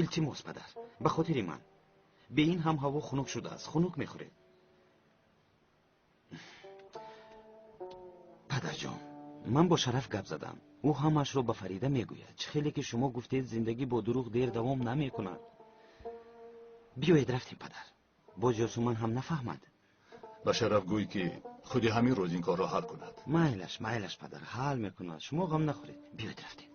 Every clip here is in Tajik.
Илтимос, падар, ба хотири ман. Бе ин ҳам ҳаво хунук шудааст, хунук мехӯред. Падарҷон, ман бо Шараф гап задам. Ӯ ҳамаашро ба Фарида мегӯяд. Чӣ хеле ки шумо гуфтед, зиндагӣ бо дурӯғ дер давом намекунад. Биёед рафтем, падар. Боз Ёсуман ҳам нафаҳмад. Ба Шараф гӯй, ки худи ҳамин рӯз ин корро ҳал кунад. Майлаш, майлаш, падар, ҳал мекунад. Шумо ғам нахӯред. Биёед рафтем.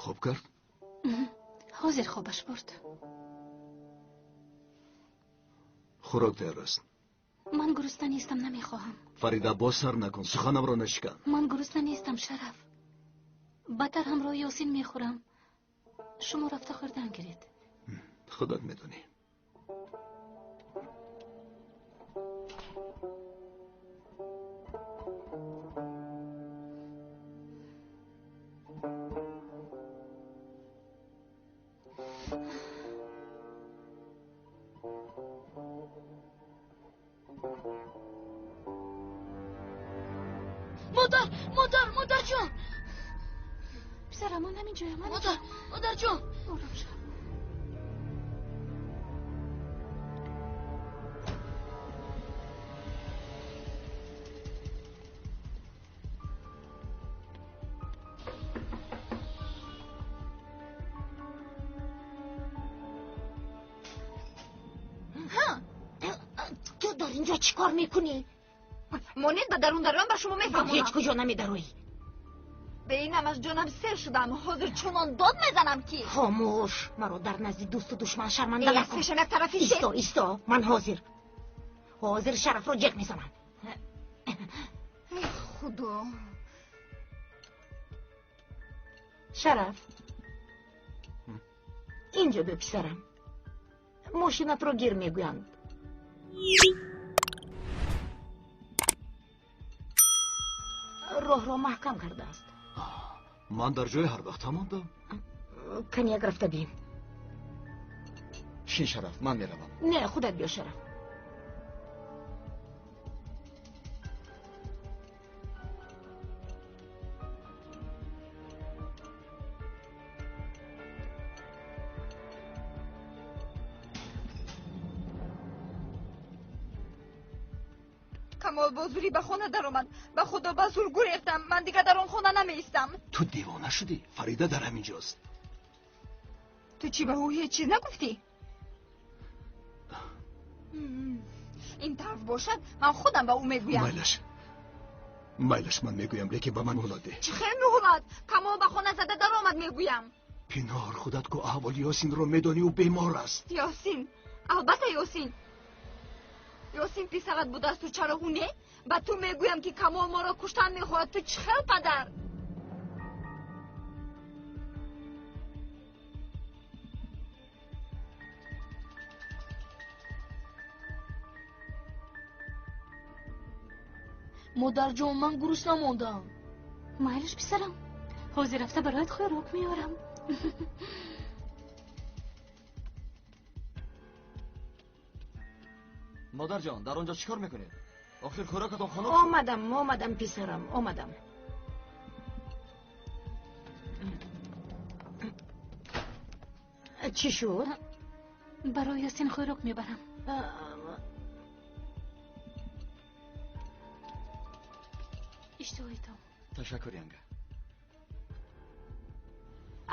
Хоб кард? Ҳозир хобаш бурд. Хӯрок тайёр аст. Ман гурусна нестам, намехоҳам. Фарида, боз сар накун, суханамро нашикан. Ман гурусна нестам, Шараф. Бадтар ҳамроҳи Ёсин мехӯрам. Шумо рафта хӯрдан гиред. Худат медонӣ. Модар, модар, модарҷон! Писарам, ман ҳамин ҷоям. Модар, модарҷон! Ором шав. Ту дар инҷо чӣ кор мекунӣ? Монед ба дарун дароям, ба шумо мефаҳмонам. Ҳеҷ куҷо намедароӣ. Бе ин ҳамаш ҷонам сер шудам. Ҳозир чунон дод мезанам, ки хомӯш, маро дар назди дӯсту душман шарманда накун. Пешам як тарафи исто, исто, ман ҳозир ҳозир Шарафро ҷеғ мезанам. Худо, Шараф, инҷо биё, писарам. Мошинатро гир мегӯянд. Роҳро маҳкам кардааст. Ман дар ҷои ҳар вақт мондам. Каняк рафта бин. Шин, Шараф, ман меравам. Не, худат биё, Шараф. Камол бо зӯрӣ ба хона даромад. Ба худо, ба зӯр гурехтам. Ман дигар дар он хона намеистам. Ту девона шудӣ? Фарида дар ҳамин ҷост. Ту чӣ ба ӯ ҳеҷ чиз нагуфтӣ? Ин тараф бошад, ман худам ба ӯ мегӯям. Майлаш, майлаш, ман мегӯям, лекин ба ман муҳлат деҳ. Чӣ хел муҳлат? Камол ба хона зада даромад, мегӯям. Пинор, худат ку аҳволи Ёсинро медонӣ, ӯ бемор аст. Ёсин, албатта Ёсин. Ёсин писарат будааст, ту чаро ӯ не? Ба ту мегӯям, ки Камол моро куштан мехоҳад. Ту чӣ хел падар? Модарҷон, ман гурусна мондам. Майлиш, писарам, ҳозир рафта бароят хӯрок меорам. Модарҷон, дар он ҷо чӣ кор мекунед? Охир хӯрокатон хунук. Омадам, омадам, писарам, омадам. Чӣ шуд? Барои Ёсин хӯрок мебарам. Иштиҳоитон. Ташаккур, янга.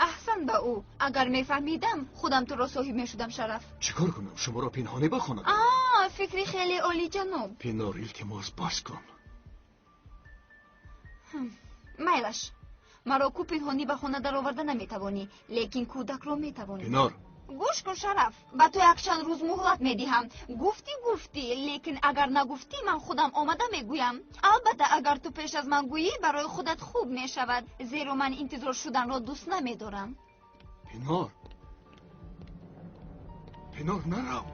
Аҳсан ба ӯ. Агар мефаҳмидам, худам туро соҳиб мешудам, Шараф. Чӣ кор кунам? Шуморо пинҳонӣ ба хона? Фикри хеле олиҷаноб. Пинор, илтимос, бас кун. Майлаш, маро ку пинҳонӣ ба хона дароварда наметавонӣ, лекин кӯдакро метавонӣ. Пинор, гӯш кун, Шараф, ба ту якчанд рӯз муҳлат медиҳам. Гуфтӣ, гуфтӣ, лекин агар нагуфтӣ, ман худам омада мегӯям. Албатта, агар ту пеш аз ман гӯӣ, барои худат хуб мешавад, зеро ман интизор шуданро дӯст намедорам. Пинор, Пинор, нарав.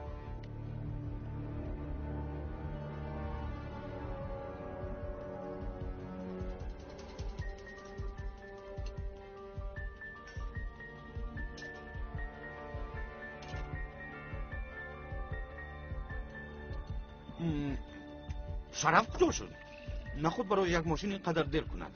Шараф куҷо шуд? Нахуд барои як мошин ин қадар дер кунад.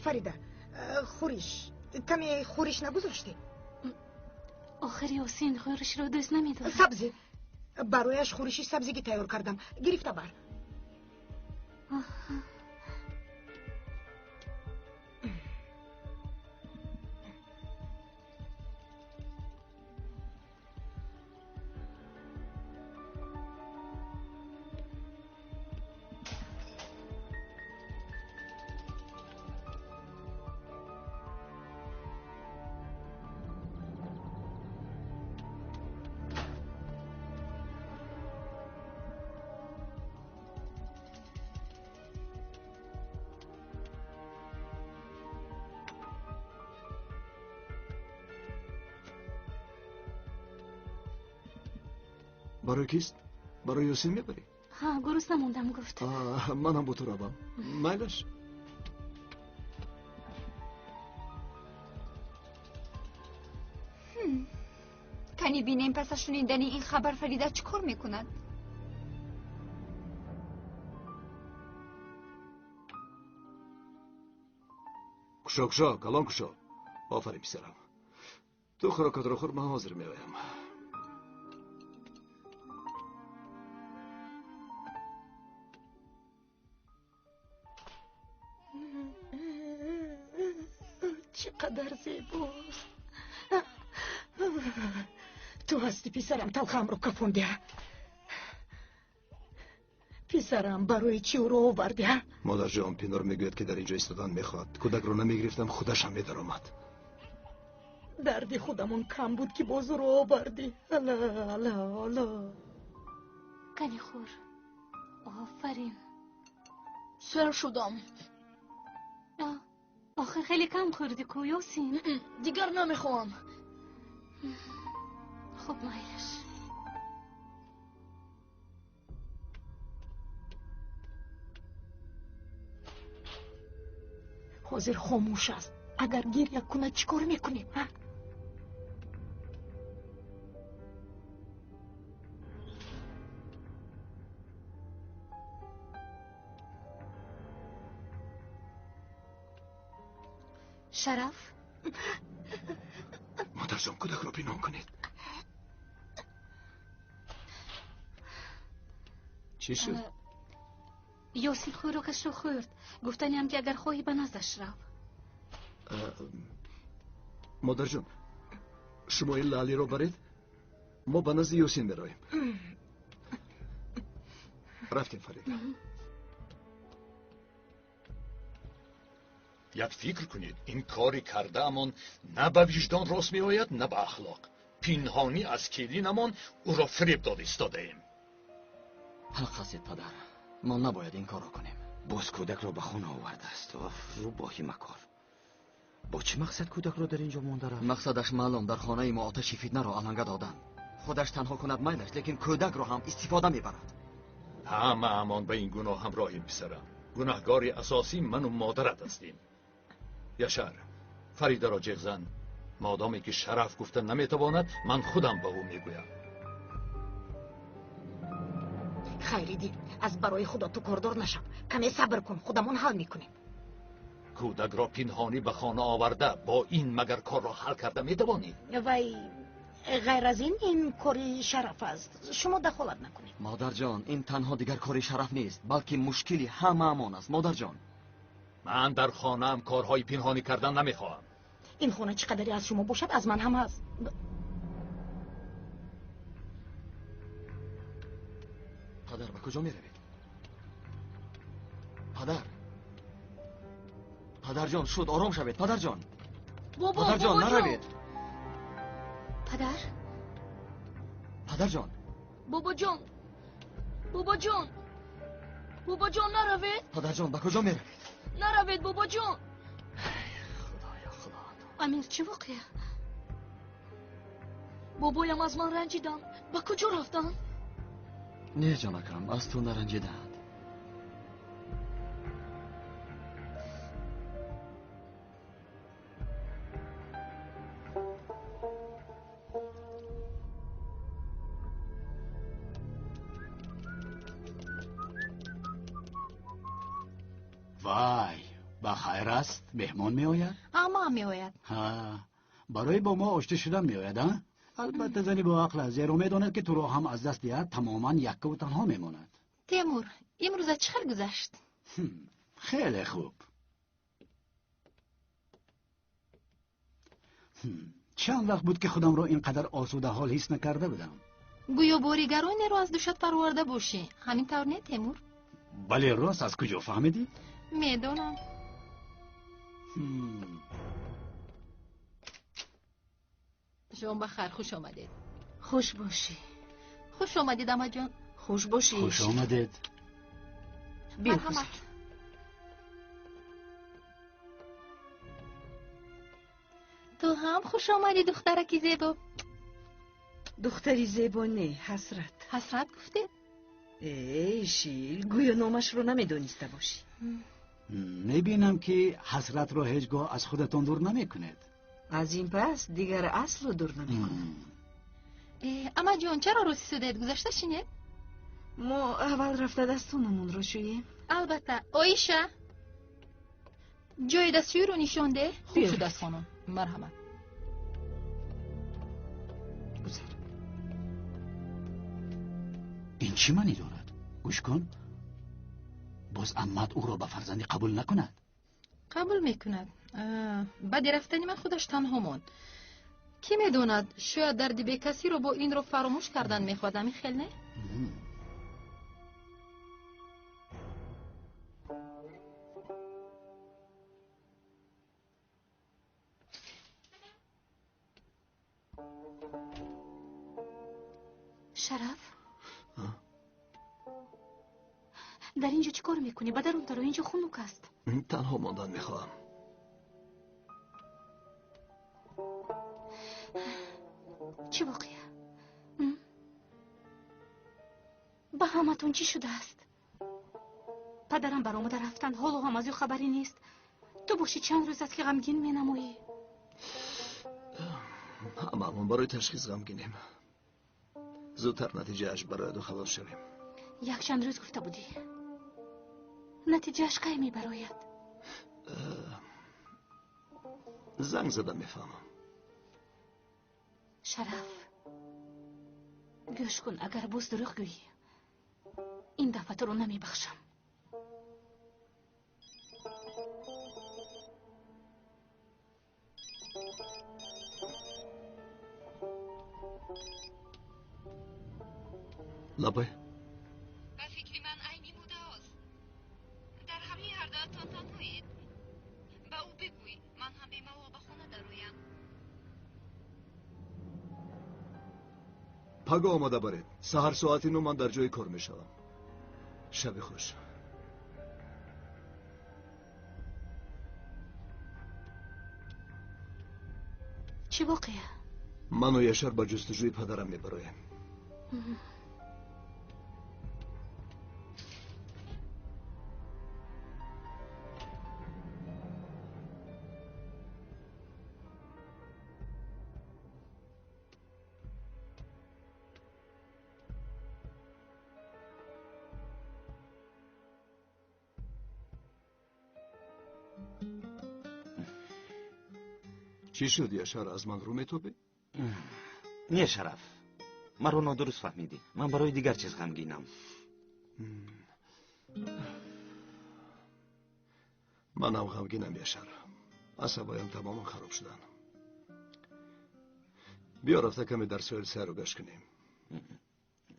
Фарида, хӯриш, каме хӯриш нагузоштӣ? Охир Ёсин хӯришро дӯст намедорад. Сабзӣ, барояш хӯриши сабзигӣ тайёр кардам, гирифта бар. Барои кист? Барои Ёсин мебарӣ? Ҳа, гурусна мондам, гуфт. Манам бо ту равам. Майлаш. Кани бинем пас аз шунидани ин хабар Фарида чӣ кор мекунад? Кушо, кушо, калон кушо. Офарин, писарам. Ту хӯрокатро хӯр, ман ҳозир меоям. Чӣ қадар зебост! Ту ҳастӣ, писарам, талхаамро кафондиа. Писарам, барои чӣ ӯро овардиа? Модарҷон, Пинор мегӯяд, ки дар ин ҷо истодан мехоҳад. Кӯдакро намегирифтам, худашам медаромад. Дарди худамон кам буд, ки боз ӯро овардӣ. Ала, ала, ала. Кани хӯр. Офарин. Сер шудам. Охир хеле кам хӯрдӣ ку, Ёсин. Дигар намехоҳам. Хуб, майлаш. Ҳозир хомӯш аст. Агар гиря кунад, чӣ кор мекунем? Шараф? Модарҷон, кӯдакро пинҳон кунед. Чӣ шуд? Ёсин хӯрокашро хӯрд. Гуфтаниам, ки агар хоҳӣ, ба наздаш рав. Модарҷон, шумо ин лаълиро баред, мо ба назди Ёсин меравем. Рафтем, Фарида. Як фикр кунед, ин кори кардаамон на ба виҷдон рост меояд, на ба ахлоқ. Пинҳонӣ аз келинамон ӯро фиреб дода истодаем. Ҳақ ҳастед, падар. Мо набояд ин корро кунем. Боз кӯдакро ба хона овардааст. Рӯбоҳи макор. Бо чӣ мақсад кӯдакро дар ин ҷо монда рафт? Мақсадаш маълум, дар хонаи мо оташи фитнаро аланга додан. Худаш танҳо кунад майлаш, лекин кӯдакро ҳам истифода мебарад. Ҳамаамон ба ин гуноҳ ҳамроҳем, писарам. Гунаҳгори асосӣ ману модарат ҳастем. Яшар, Фаридаро ҷеғ зан. Модоме ки Шараф гуфта наметавонад, ман худам ба ӯ мегӯям. Хайриддин, аз барои худо ту кордор нашав. Каме сабр кун, худамон ҳал мекунем. Кӯдакро пинҳонӣ ба хона оварда, бо ин магар корро ҳал карда метавонӣ? Вай, ғайр аз ин, ин кори Шараф аст. Шумо дахолат накунед. Модарҷон, ин танҳо дигар кори Шараф нест, балки мушкили ҳамаамон аст, модарҷон. Ман дар хонаам корҳои пинҳонӣ кардан намехоҳам. Ин хона чӣ қадаре аз шумо бошад, аз ман ҳам ҳаст. Падар, ба куҷо меравед? Падар, падарҷон, шуд, ором шавед, падарҷон. Падарҷон, наравед. Падар? Падарҷон. Бобоҷон, бобоҷон, бобоҷон, наравед. Падарҷон, ба куҷо меравед? Наравед, бобоҷон. Худоё, худо. Амир, чӣ воқеа? Бобоям аз ман ранҷиданд. Ба куҷо рафтанд? Не, ҷонакам, аз ту наранҷидаанд. Вай, ба хайр аст, меҳмон меояд? Амма меояд. Ҳа, барои бо мо ошти шудан меояд, а? Албатта зани боақл аст, зеро медонад, ки туро ҳам аз даст диҳад, тамоман яккаву танҳо мемонад. Темур, имрӯза чӣ хел гузашт? Хеле хуб. Чанд вақт буд, ки худамро ин қадар осудаҳол ҳис накарда будам. Гӯё бори гаронеро аз душат парварда бошӣ. Ҳамин тавр не, Темур? Бале, рост, аз куҷо фаҳмидӣ? Медонам. Шом ба хайр, хуш омадед. Хуш бошӣ. Хуш омадед, амаҷон. Хуш бошӣ. Хуш омадед. Биё, гузар. Ту ҳам хуш омадӣ, духтараки зебо. Духтари зебо не, Ҳасрат. Ҳасрат гуфтед? Эй, шил, гӯё номашро намедониста бошӣ. Мебинам, ки Ҳасратро ҳеҷ гоҳ аз худатон дур намекунед. Аз ин пас дигар асло дур намекунам. Амаҷон, чаро рӯси судед? Гузашта шинед? Мо аввал рафта дастонамонро шӯем. Албатта. Оиша, ҷои дастшӯиро нишон деҳ. Хуб шудааст, хонум. Марҳамат. Гузар. Ин чӣ маънӣ дорад? Гӯш кун, боз аммат ӯро ба фарзандӣ қабул накунад. Қабул мекунад. Баъди рафтани ман худаш танҳо монд. Кӣ медонад, шояд дарди бекасиро бо инро фаромӯш кардан мехоҳад. Ҳамин хел не? Шараф, дар ин ҷо чӣ кор мекунӣ? Ба дарун таро, ин ҷо хунук аст. Танҳо мондан мехоҳам. Чӣ воқеа? Ба ҳаматон чӣ шудааст? Падарам баромада рафтанд, ҳоло ҳам аз ӯ хабаре нест. Ту бошӣ чанд рӯз аст, ки ғамгин менамоӣ. Ҳамаамон барои ташхис ғамгинем. Зудтар натиҷааш барояду халос шавем. Якчанд рӯз гуфта будӣ. Натиҷааш кай мебарояд? Занг зада мефаҳмам. Шараф, гӯш кун, агар боз дурӯғ гӯӣ, ин дафъа туро намебахшам. Лабай. Ба фикри ман айни муддаост. Дар ҳавлӣ ҳардуятон танҳоед. Ба ӯ бигӯй, ман ҳам бемалол ба хона дароям. Паго омада баред. Саҳар соати 9 ман дар ҷои кор мешавам. Шаби хуш. Чӣ воқеа? Ману Яшар ба ҷустуҷӯи падарам мебароем. Чӣ шуд, Яшар, аз ман рӯ метобӣ? Не, Шараф, маро нодуруст фаҳмидӣ. Ман барои дигар чиз ғамгинам. Манам ғамгинам, Яшар. Асабоям тамоман хароб шуданд. Биё рафта каме дар соҳил сайру гашт кунем.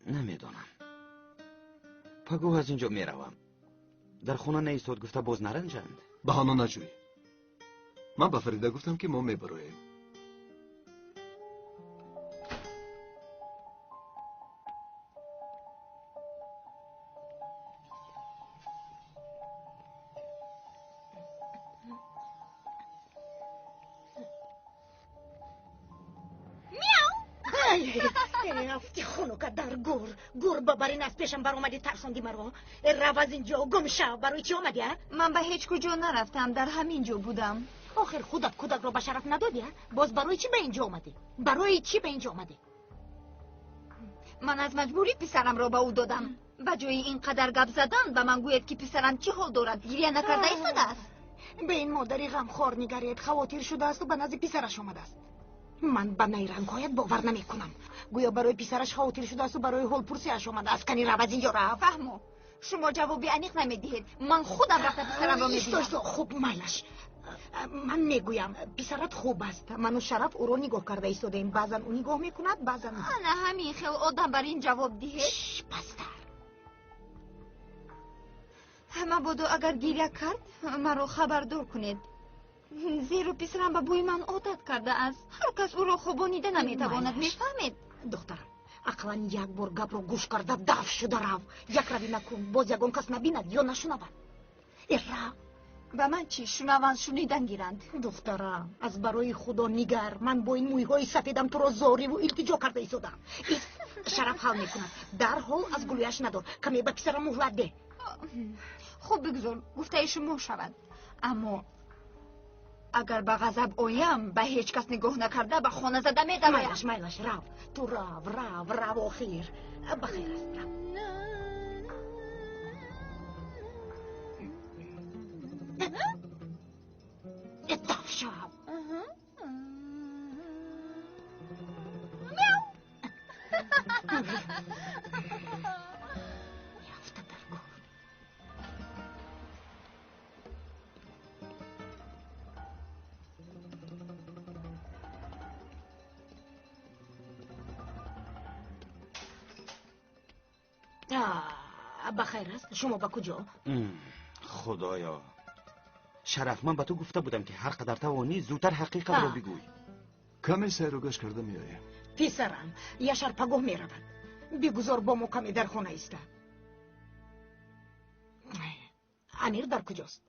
Намедонам. Пагоҳ аз ин ҷо меравам. Дар хона наистод гуфта боз наранҷанд. Баҳона наҷӯй. Ман ба Фарида гуфтам, ки мо мебароем. Афти хунука дар гур. Гурба бар ин аз пешам баромадӣ, тарсонди маро. Рав аз ин ҷо, гум шав. Барои чӣ омадӣ, а? Ман ба ҳеҷ куҷо нарафтам, дар ҳамин ҷо будам. Охир худат кӯдакро ба Шараф надодӣ, а? Боз барои чӣ ба ин ҷо омадӣ? Барои чӣ ба ин ҷо омадӣ? Ман аз маҷбурӣ писарамро ба ӯ додам. Ба ҷои ин қадар гап задан ба ман гӯяд, ки писарам чӣ ҳол дорад, гиря накарда истодааст. Ба ин модари ғамхор нигаред, хавотир шудаасту ба назди писараш омадааст. Ман ба найрангҳоят бовар намекунам. Гӯё барои писараш хавотир шудаасту барои ҳолпурсиаш омадааст. Кани рав аз инҷо, рав. Фаҳмо, шумо ҷавоби аниқ намедиҳед. Ман худам рафта писарамро мебинам. Исто, хуб, майлаш. Ман мегӯям, писарат хуб аст. Ману Шараф ӯро нигоҳ карда истодаем. Баъзан ӯ нигоҳ мекунад, баъзан. Ана ҳамин хел одам бар ин ҷавоб диҳед. Пастар. Мабодо агар гиря кард, маро хабардор кунед. Зеро писарам ба бӯи ман одат кардааст. Ҳар кас ӯро хобонида наметавонад, мефаҳмед? Духтарам, ақаллан як бор гапро гӯш карда даф шуда рав. Як равӣ накун, боз ягон кас набинад ё нашунавад. Э, рав. Ба ман чӣ? Шунаванд, шунидан гиранд. Духтарам, аз барои Худо нигар, ман бо ин мӯйҳои сафедам туро зориву илтиҷо карда истодам. Шараф ҳал мекунад. Дарҳол аз гулӯяш надор. Каме ба писарам муҳлат деҳ. Хуб, бигзор, гуфтаи шумо шавад. Аммо агар ба ғазаб оям, ба ҳеҷ кас нигоҳ накарда ба хона зада медароям. Майлаш, майлаш, рав. Ту рав, рав, рав, охир. Ба хайр аст, рав. Даф шав. Ёфта дар гур. Ба хайр аст. Шумо ба куҷо? Худоё, Шараф, ман ба ту гуфта будам, ки ҳар қадар тавонӣ зудтар ҳақиқатро бигӯй. Каме сайру гашт карда меоям. Писарам, Яшар пагоҳ меравад. Бигузор бо мо каме дар хона истад. Амир дар куҷост?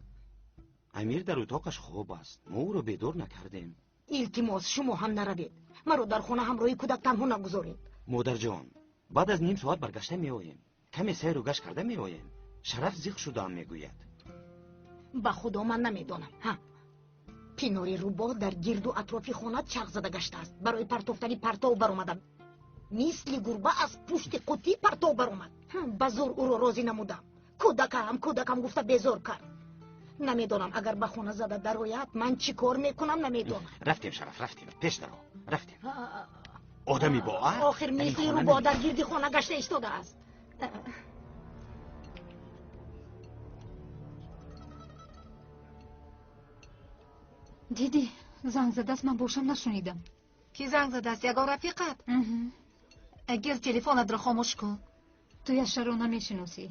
Амир дар утоқаш хоб аст. Мо ӯро бедор накардем. Илтимос, шумо ҳам наравед. Маро дар хона ҳамроҳи кӯдак танҳо нагузоред. Модарҷон, баъд аз ним соат баргашта меоем. Каме сайру гашт карда меоем. Шараф зиқ шудаам мегӯяд. Ба Худо ман намедонам. Ҳа, пинори рӯбоҳ дар гирду атрофи хона чарх зада гаштааст. Барои партофтани партов баромадам. Мисли гурба аз пушти қуттӣ партов баромад. Ба зӯр ӯро розӣ намудам. Кӯдакам, кӯдакам гуфта безор кард. Намедонам, агар ба хона зада дарояд, ман чӣ кор мекунам, намедонам. Рафтем, Шараф, рафтем. Пеш даро, рафтем. Одами бо ақл охир мисли рӯбоҳ дар гирди хона гашта истодааст. Дидӣ, занг задааст, ман бошам нашунидам. Кӣ занг задааст? Ягон рафиқат? Гир телефонатро хомӯш кун. Ту Яшарро намешиносӣ.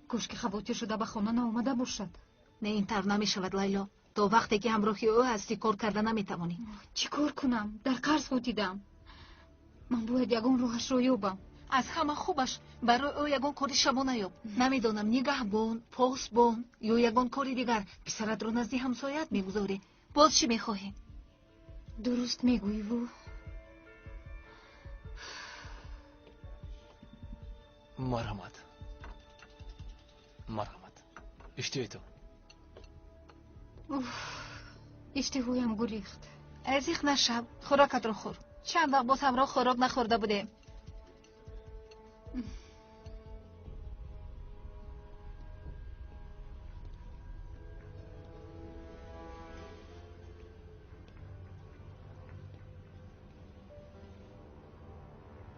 Кошки хавотир шуда ба хона наомада бошад. Не, ин тавр намешавад, Лайло. То вақте ки ҳамроҳи ӯ ҳастӣ, кор карда наметавонӣ. Чӣ кор кунам? Дар қарз ғутидам. Ман бояд ягон роҳашро ёбам. Аз ҳама хубаш барои ӯ ягон кори шабона ёб. Намедонам, нигаҳбон, посбон ё ягон кори дигар. Писаратро назди ҳамсояат мегузорӣ. Боз чӣ мехоҳӣ? Дуруст мегӯӣ-ву. Марҳамат, марҳамат, иштиҳои ту. Иштиҳоям гурехт. Зиқ нашав, хӯрокатро хӯр. Чанд вақт боз ҳамроҳ хӯрок нахӯрда будем.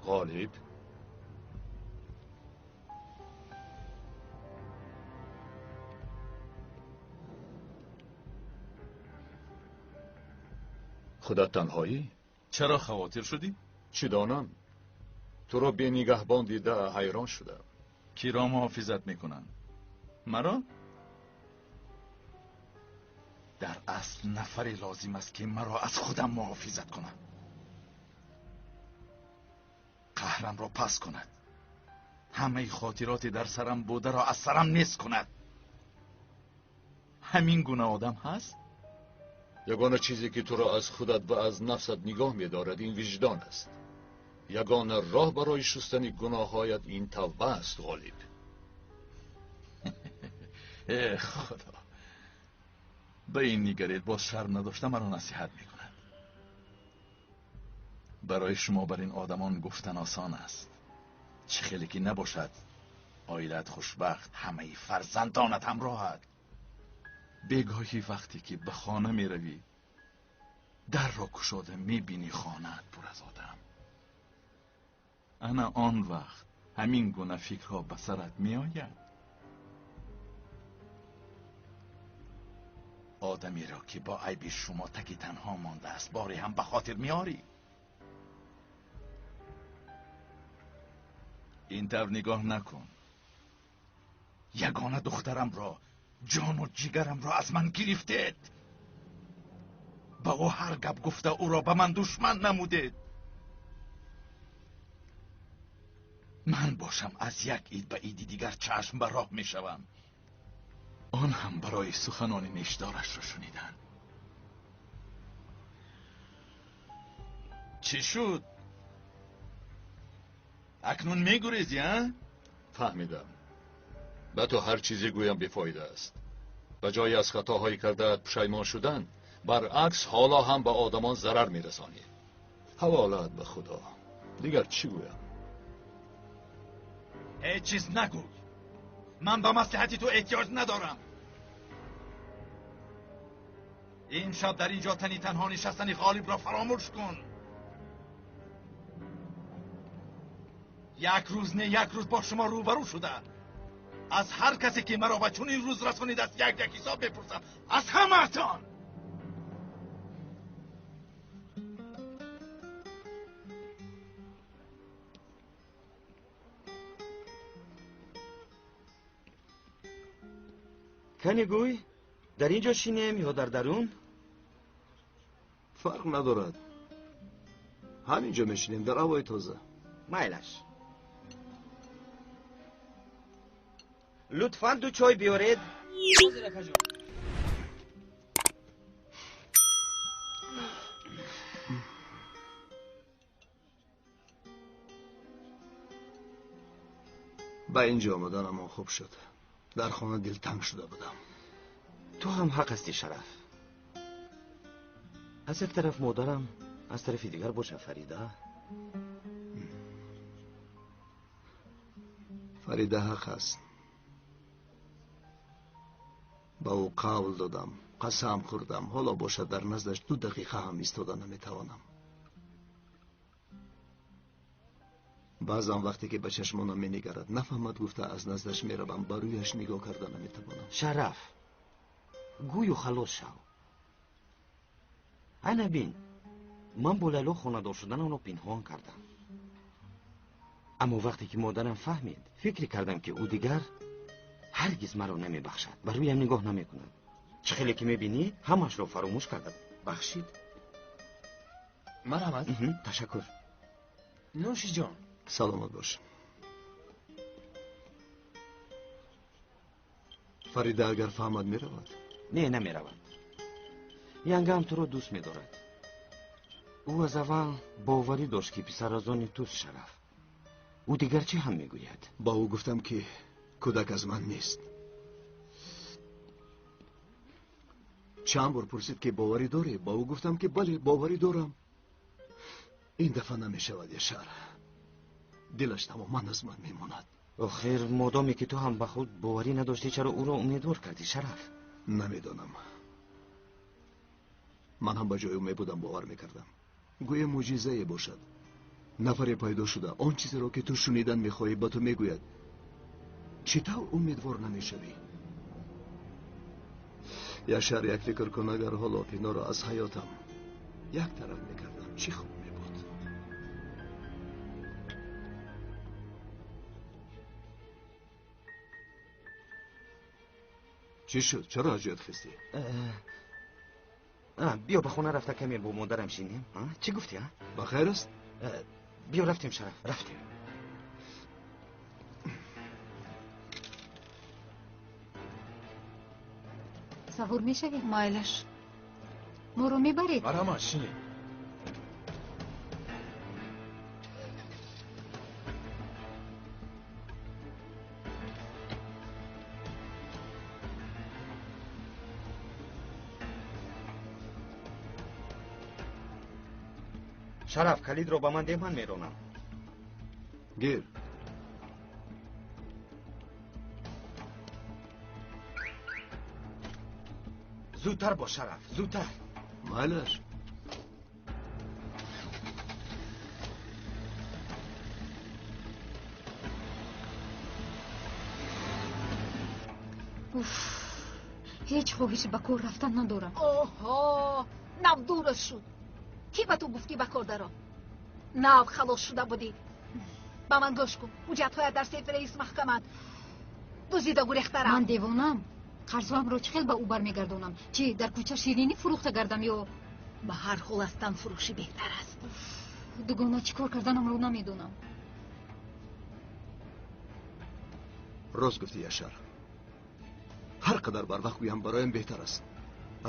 Ғолиб, худат танҳоӣ? Чаро хавотир шудӣ? Чӣ донам, туро бенигаҳбон дида ҳайрон шудам. Киро муҳофизат мекунанд? Маро? Дар асл нафаре лозим аст, ки маро аз худам муҳофизат кунад, қаҳрамро пас кунад, ҳамаи хотироти дар сарам бударо аз сарам нест кунад. Ҳамин гуна одам ҳаст? Ягона чизе ки туро аз худат ва аз нафсат нигоҳ медорад ин виҷдон аст. Ягона роҳ барои шустани гуноҳҳоят ин тавба аст, Ғолиб. Э Худо, ба ин нигаред, боз шарм надошта маро насиҳат мекунад. Барои шумо бар ин одамон гуфтан осон аст. Чӣ хеле ки набошад, оилаат хушбахт, ҳамаи фарзандонат ҳамроҳат. Бегоҳӣ вақте ки ба хона меравӣ, дарро кушода мебинӣ хонаат пур аз одам. Ана он вақт ҳамин гуна фикрҳо ба сарат меояд. Одамеро ки бо айби шумо таки танҳо мондааст, боре ҳам ба хотир меорӣ. Ин тавр нигоҳ накун. Ягона духтарамро, ҷону ҷигарамро аз ман гирифтед. Ба ӯ ҳар гап гуфта ӯро ба ман душман намудед. Ман бошам аз як ид ба иди дигар чашм ба роҳ мешавам. Он ҳам барои суханони нешдорашро шунидан. Чӣ шуд? Акнун мегурезӣ, а? Фаҳмидам. Ба ту ҳар чизе гӯям бефоида аст. Ба ҷои аз хатоҳои кардаат пушаймон шудан, баръакс ҳоло ҳам ба одамон зарар мерасонӣ. Ҳаволаат ба Худо. Дигар чӣ гӯям? Ҳеҷ чиз нагӯй. Ман ба маслиҳати ту эҳтиёҷ надорам. Ин шаб дар ин ҷо тани танҳо нишастани Ғолибро фаромӯш кун. Як рӯз не як рӯз бо шумо рӯбарӯ шуда. Аз ҳар касе ки маро ба чунин рӯз расонидааст як як ҳисоб мепурсам. Аз ҳамаатон. Кани гӯй, дар ин ҷо шинем ё дар дарун? Фарқ надорад. Ҳамин ҷо мешинем, дар ҳавои тоза. Майлаш. Лутфан ду чой биёред. Ба ин ҷо омаданамон хуб шуд. Дар хона дилтанг шуда будам. Ту ҳам ҳақ ҳастӣ, Шараф. Аз як тараф модарам, аз тарафи дигар боша Фарида. Фарида ҳақ аст. Ба ӯ қавл додам, қасам хӯрдам. Ҳоло бошад дар наздаш 2 дақиқа ҳам истода наметавонам. Баъзан вақте ки ба чашмонам менигарад, нафаҳмад гуфта аз наздаш меравам, ба рӯяш нигоҳ карда наметавонам. Шараф, гӯю халос шав. Ана бин, ман бо Лайло хонадор шуданамро пинҳон кардам. Аммо вақте ки модарам фаҳмид, фикр кардам ки ӯ дигар ҳаргиз маро намебахшад, ба рӯям нигоҳ намекунад. Чӣ хеле ки мебинӣ, ҳамашро фаромӯш карда бахшид. Марҳамат. Ташаккур. Нӯши ҷон. Саломат бош. Фарида агар фаҳмад меравад? Не, намеравад. Янгам туро дӯст медорад. Ӯ аз аввал боварӣ дошт ки писаразони туст, Шараф. Ӯ дигар чӣ ҳам мегӯяд? Ба ӯ гуфтам ки кӯдак аз ман нест. Чанд бор пурсид ки боварӣ дорӣ? Ба ӯ гуфтам ки бале, боварӣ дорам. Ин дафъа намешавад, Яшар. Дилаш тамоман аз ман мемонад. Охир, модоме ки ту ҳам ба худ боварӣ надоштӣ, чаро ӯро умедвор кардӣ, Шараф? Намедонам. Ман ҳам ба ҷои ӯ мебудам, бовар мекардам. Гӯё мӯъҷизае бошад. Нафаре пайдо шуда, он чизеро ки ту шунидан мехоҳӣ ба ту мегӯяд. Чӣ тавр умедвор намешавӣ? Яшар, як фикр кун, агар ҳоло Пиноро аз ҳаётам як тараф мекардам, чӣ хуб мебуд. Чӣ шуд? Чаро аз ҷоят хестӣ? Биё ба хона рафта каме бо модарам шинем. Чӣ гуфтӣ? Ба хайр аст? Биё рафтем, Шараф, рафтем. Савор мешавем? Майлаш. Моро мебаред? Марҳамат, шинед. Шараф, калидро ба ман деҳ, ман меронам. Гир. Зудтар бош, Шараф, зудтар. Майлаш. Уф, ҳеҷ хоҳиши ба кор рафтан надорам. Оҳо, нав дурас шуд. Кӣ ба ту гуфт, ки ба кор даро? Нав халос шуда будӣ. Ба ман гӯш кун, ҳуҷҷатҳоят дар сейфи раис маҳкаманд. Дуздида гурехта рафт. Ман девонам. Қарзоамро чӣ хел ба ӯ бармегардонам? Чӣ, дар кӯча ширинӣ фурӯхта гардам ё? Ба ҳар ҳол аз танфурӯшӣ беҳтар аст. Дугона, чӣ кор карданамро намедонам. Рост гуфтӣ, Яшар. Ҳар қадар барвақт гӯям, бароям беҳтар аст.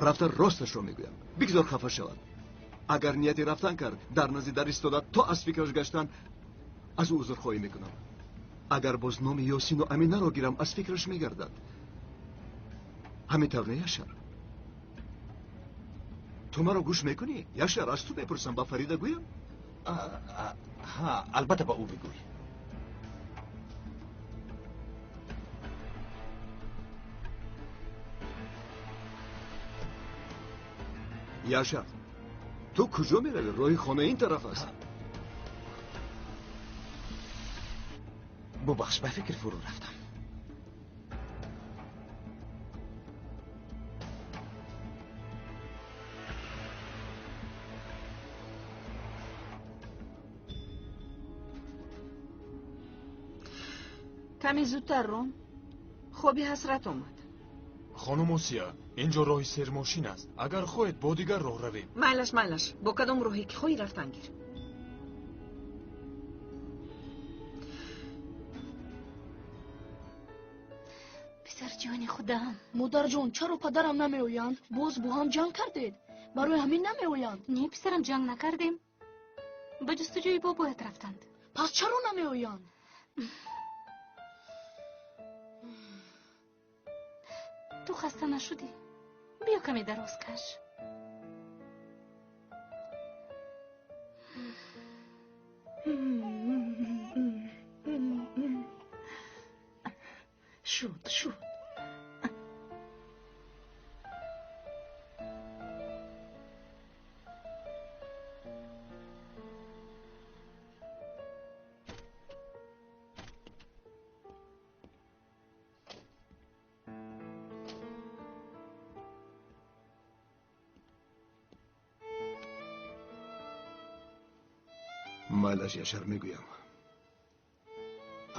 Рафта росташро мегӯям. Бигзор хафа шавад. Агар нияти рафтан кард, дар назди дар истода то аз фикраш гаштан аз ӯ узрхоҳӣ мекунам. Агар боз номи Ёсину Аминаро гирам, аз фикраш мегардад. Ҳамин тавр не, Яшар? Ту маро гӯш мекунӣ? Яшар, аз ту мепурсам, ба Фарида гӯям? Ҳа, албатта ба ӯ бигӯй. Яшар, ту куҷо меравӣ? Роҳи хона ин тараф аст. Бубахш, ба фикр фурӯ рафтам. Каме зудтар рон, хоби ҳасрат омад. Хонум Осия, инҷо роҳи сермошин аст. Агар хоҳед, бо дигар роҳ равем. Майлаш, майлаш, бо кадом роҳе ки хоҳӣ рафтан гир. Писарҷони худам. Модарҷон, чаро падарам намеоянд? Боз бо ҳам ҷанг кардед? Барои ҳамин намеоянд? Не, писарам, ҷанг накардем. Ба ҷустуҷӯи бобоят рафтанд. Пас чаро намеоянд? Ту хаста нашудӣ? Биё каме дароз каш. Шуд, шуд. Майлаш, Яшар, мегӯям.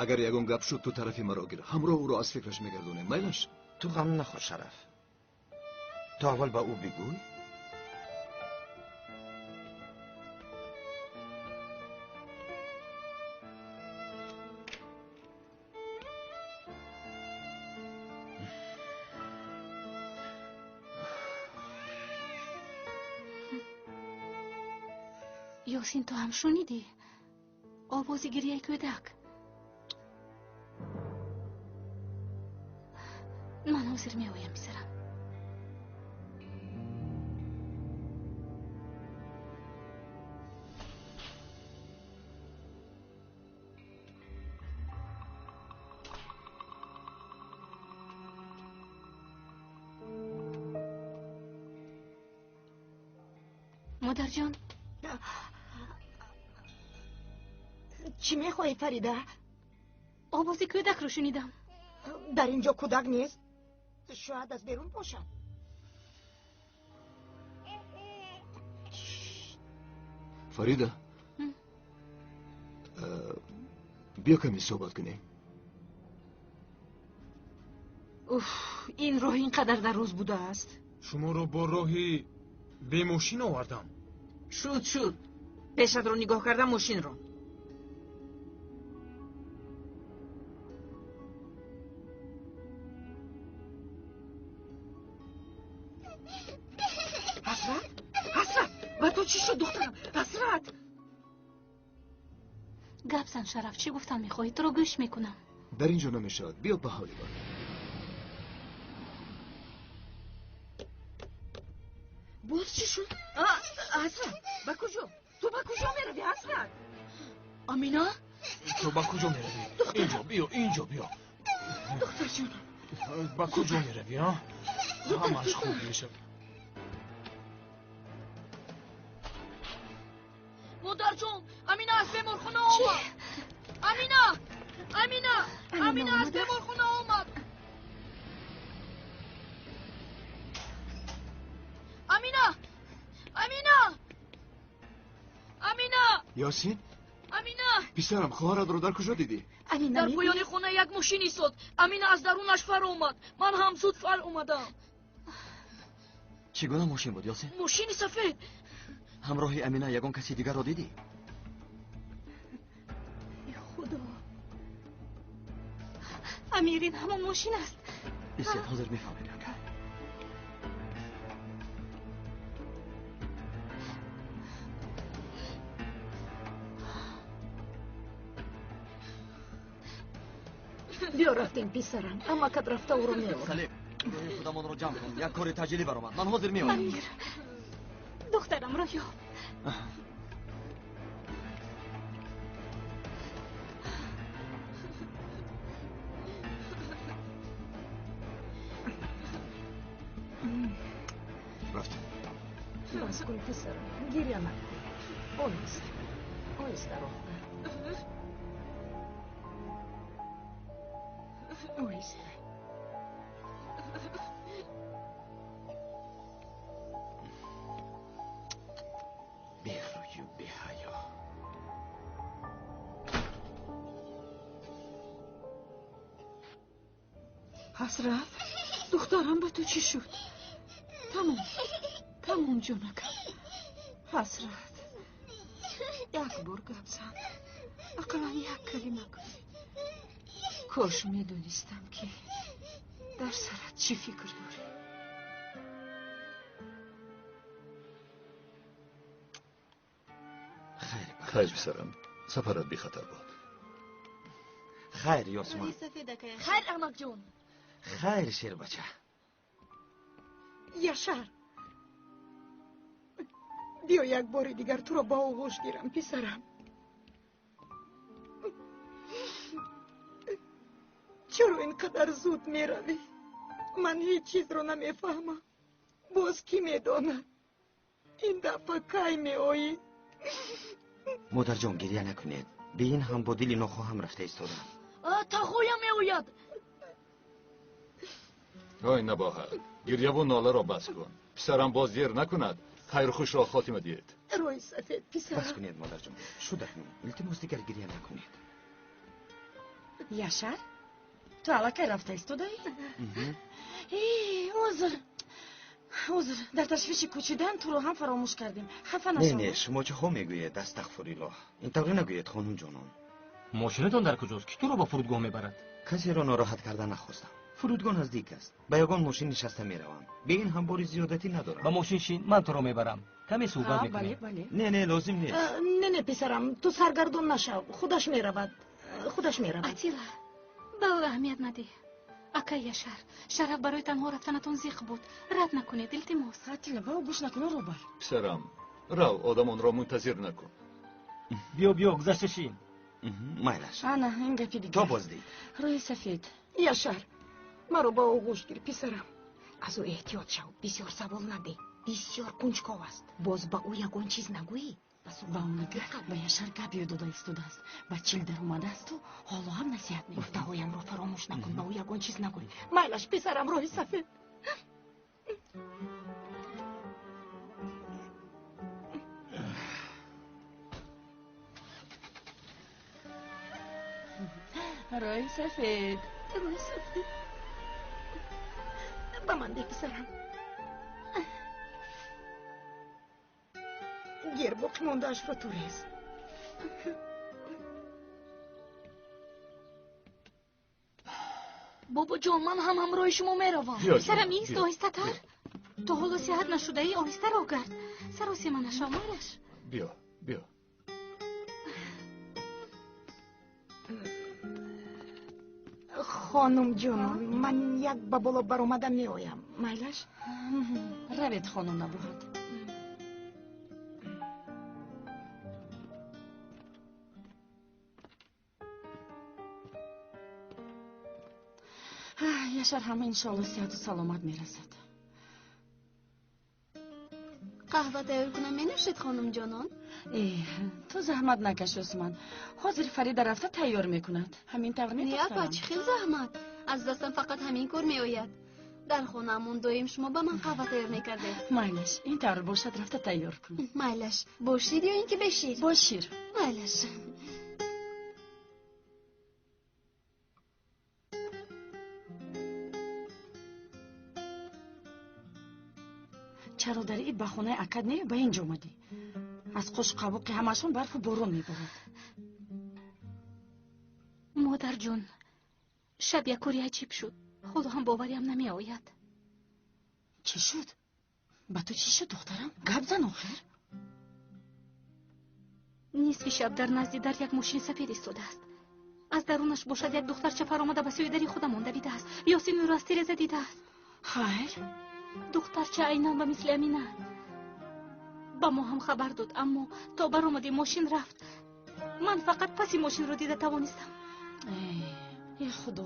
Агар ягон гап шуд, ту тарафи маро гир. Ҳамроҳ ӯро аз фикраш мегардонем. Майлаш? Ту ғам нахӯр, Шараф. Ту аввал ба ӯ бигӯй. Ёсин, ту ҳам шунидӣ? Овози гирияи кӯдак. Ман ҳозир меоям, писарам. Модарҷон. Чӣ мехоҳӣ, Фарида? Овози кӯдакро шунидам. Дар инҷо кӯдак нест. Шояд аз берун бошад. Фарида, биё каме суҳбат кунем. Уф, ин роҳ ин қадар дароз будааст. Шуморо бо роҳи бемошин овардам. Шуд, шуд. Пешатро нигоҳ карда мошинро. Ҳасрат? Ҳасрат! Ба ту чӣ шуд, духтарам? Ҳасрат! Гап зан, Шараф, чӣ гуфтан мехоҳӣ? Туро гӯш мекунам. Дар ин ҷо намешавад. Биё ба ҳавли ман. Боз чӣ шуд? Ҳасрат, ба куҷо? Ту ба куҷо меравӣ, Ҳасрат? Амина? Ту ба куҷо меравӣ? Инҷо биё, инҷо биё. Духтарҷонам. Ба куҷо меравӣ, а? Ҳамааш хуб мешавад. Модарҷон, Амина аз беморхона омад. Амина! Амина! Амина аз беморхона омад. Амина! Амина! Амина! Ёсин? Амина! Писарам, хоҳаратро дар куҷо дидӣ? Дар поёни хона як мошин истод. Амина аз дарунаш фаромад. Ман ҳам зуд фаромадам. Чӣ гуна мошин буд, Ёсин? Мошини сафед. Ҳамроҳи Амина ягон каси дигарро дидӣ? Худо, Амир, ин ҳамон мошин аст. Истед, ҳозир мефаҳмем. Биё, рафтем, писарам. Амакат рафта ӯро меорад. Салим, рӯи худамонро ҷамъ кун. Як кори таъҷилӣ баромад. Ман ҳозир меоям. Амир, духтарамро ёб. Рафтем. Бас кун, писарам, гиря накун. Оҳиста, оҳиста роҳ бар. Оҳиста. Бехрӯю беҳаё. Ҳасрат, духтарам, ба ту чӣ шуд? Тамом, тамом, ҷонакам. Ҳасрат, як бор гап зан, ақаллан як калима гӯй. Кош медонистам, ки дар сарат чӣ фикр дорӣ. Хайр, писарам, сафарат бехатар бод. Хайр, Ёсман. Хайр, амакҷон. Хайр, шербача. Яшар, биё як бори дигар туро ба оғӯш гирам, писарам. Чаро ин қадар зуд меравӣ? Ман ҳеҷ чизро намефаҳмам. Боз кӣ медонад, ин дафъа кай меоӣ? Модарҷон, гиря накунед. Бе ин ҳам бо дили нохоҳам рафта истодам. Тағоям меояд. Ой, набоҳат, гиряву ноларо бас кун. Писарам боз дер накунад. Хайру хушро хотима диҳед. Рӯи сафед, писарам. Бас кунед, модарҷон. Шуд акнун. Илтимос, дигар гиря накунед. Яшар, ту аллакай рафта истодаӣ? Узр, узр, дар ташвиши кӯчидан туро ҳам фаромӯш кардем. Хафа Не, нашав. не, шумо чӣ хо мегӯед? Астағфируллоҳ. Ин тавре нагӯед, хонумҷонон. Мошинатон дар куҷост? Кӣ туро ба фурудгоҳ мебарад? Касеро нороҳат карда нахостам. Фурудгоҳ наздик аст. Ба ягон мошин нишаста меравам. Бе ин ҳам бори зиёдатӣ надорам. Ба мошин шин, ман туро мебарам. Каме суҳбат Бале, мекунем. бале. Не, не, лозим нест. Не, не, писарам, ту саргардон нашав. Худаш меравад, худаш меравад. Атила, ба ӯ аҳамият надиҳ. Акай Яшар, Шараф барои танҳо рафтанатон зиқ буд. Рад накунед, илтимос. Атила, ба ӯ гӯш накун, робар. Писарам, рав, одамонро мунтазир накун. Биё, биё, гузашта шин. Майлаш. Ана ин гапи дигар. То боздид. Рӯи сафед. Яшар, маро ба оғӯш гир, писарам. Аз ӯ эҳтиёт шав, бисёр савол надеҳ. Бисёр кунҷков аст. Боз ба ӯ ягон чиз нагӯӣ. Ба ӯ нигар, ба Яшар гап ёд дода истодааст. Ба чил даромадаасту ҳоло ҳам насиҳат мекунад. Гуфтаҳоямро фаромӯш накун, ба ӯ ягон чиз нагӯй. Майлаш, писарам, роҳи сафед. Роҳи сафед. Рӯи сафед. Ба ман деҳ, писарам. Гир боқӣ мондаашро ту рез. Бобоҷон, ман ҳам ҳамроҳи шумо меравам. Биё, ҷонам, Писарам, ист, биё. оҳистатар. Ту ҳоло сиҳат нашудаӣ, оҳиста роҳ гард. Саросима нашав, майлаш. Биё, биё. Хонумҷонон, ман як ба боло баромада меоям. Майлаш? Равед, хонум Набоҳат. Яшар ҳама иншоалло сиҳату саломат мерасад. Қаҳва тайёр кунам менӯшед, хонумҷонон? Э, ту заҳмат накаш, Ёсуман. Ҳозир Фарида рафта тайёр мекунад. Ҳамин тавр Не, апа, чӣ хел заҳмат? Аз дастам фақат ҳамин кор меояд. Дар хонаамон доим шумо ба ман қаҳва тайёр мекардед. Майлаш, ин тавр бошад, рафта тайёр кун. Майлаш, бо шир ё ин ки бе шир? Бо шир. Майлаш. Чаро дар ид ба хонаи акад не, ба ин ҷо омадӣ? Аз қошқабоқи ҳамашон барфу борон меборад. Модарҷон, шаб як кори аҷиб шуд. Ҳоло ҳам бовариам намеояд. Чӣ шуд? Ба ту чӣ шуд, духтарам? Гап зан охир. Нисфи шаб дар назди дар як мошини сафед истодааст. Аз дарунаш бошад як духтарча фаромада ба сӯи дари худамон давидааст. Ёсин ӯро аз тиреза дидааст. Хайр? Духтарча айнан ба мисли Амина. Ба мо ҳам хабар дод, аммо то баромадем мошин рафт. Ман фақат паси мошинро дида тавонистам. Э, худо,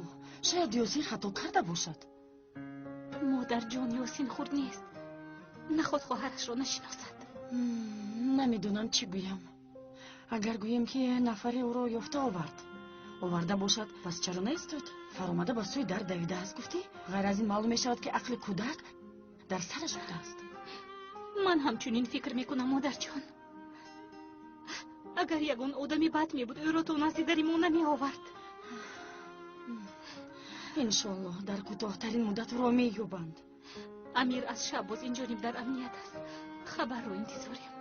шояд Ёсин хато карда бошад. Модарҷон, Ёсин хурд нест. Наход хоҳарашро нашиносад. Намедонам чӣ гӯям. Агар гӯем ки нафаре ӯро ёфта овард, оварда бошад, пас чаро наистод? Фаромада ба сӯи дар давидааст, гуфтӣ? Ғайр аз ин маълум мешавад, ки ақли кӯдак дар сараш будааст. Ман ҳамчунин фикр мекунам, модарҷон. Агар ягон одами бад мебуд, ӯро то назди дари мо намеовард. Иншоаллоҳ дар кӯтоҳтарин муддат ӯро меёбанд. Амир аз шаб боз ин ҷониб дар амният аст. Хабарро интизорем.